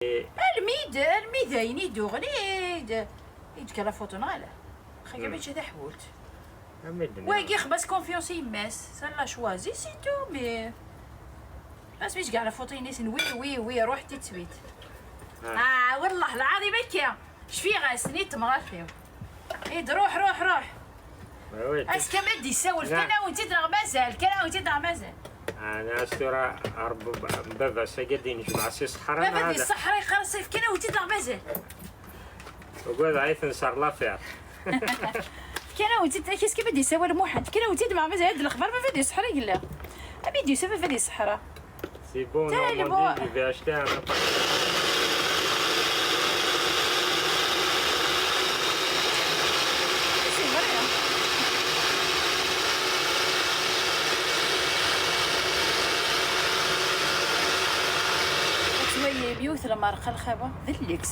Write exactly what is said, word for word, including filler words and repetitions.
Almi d, almi d ayen i d-uɣen i d-, i d-kra foto neɣ ala. Xaga mačči taḥbult. Wagi xbas confiance i yemma-s, ça l'a choisi, c'est tout, mais. Asmi tga la foto-ines, oui, oui, oui, ruḥ tout de suite. Ah, wallah lɛaḍim akka. Cfiɣ-as, ni temɣart-iw. I d ruḥ, ruḥ, ruḥ. Ass kan ad d-isawel, fkan-awen-tt-id neɣ mazal, fkan-awen-tt-id neɣ mazal. Ɛni as tura Rebbi, baba-s agi ad d-inejmeɛ si ṣṣeḥra. Baba di ṣṣeḥra yeqqar-as fkan-awen-tt-id neɣ mazal. Ugadeɣ ay tenser l'affaire. Fkan-awen-tt-id, ak-, ass kan ad d-isawel Muḥend, fkan-awen-tt-id neɣ mazal, ad d-lexbar baba di ṣṣeḥra yella. Ami d-yusa baba di ṣṣeḥra. C'est bon, Normalement, je vais acheter un appartement. C'est vrai, hein. Ad twalim yiwet lmerqa lxawa d lleks.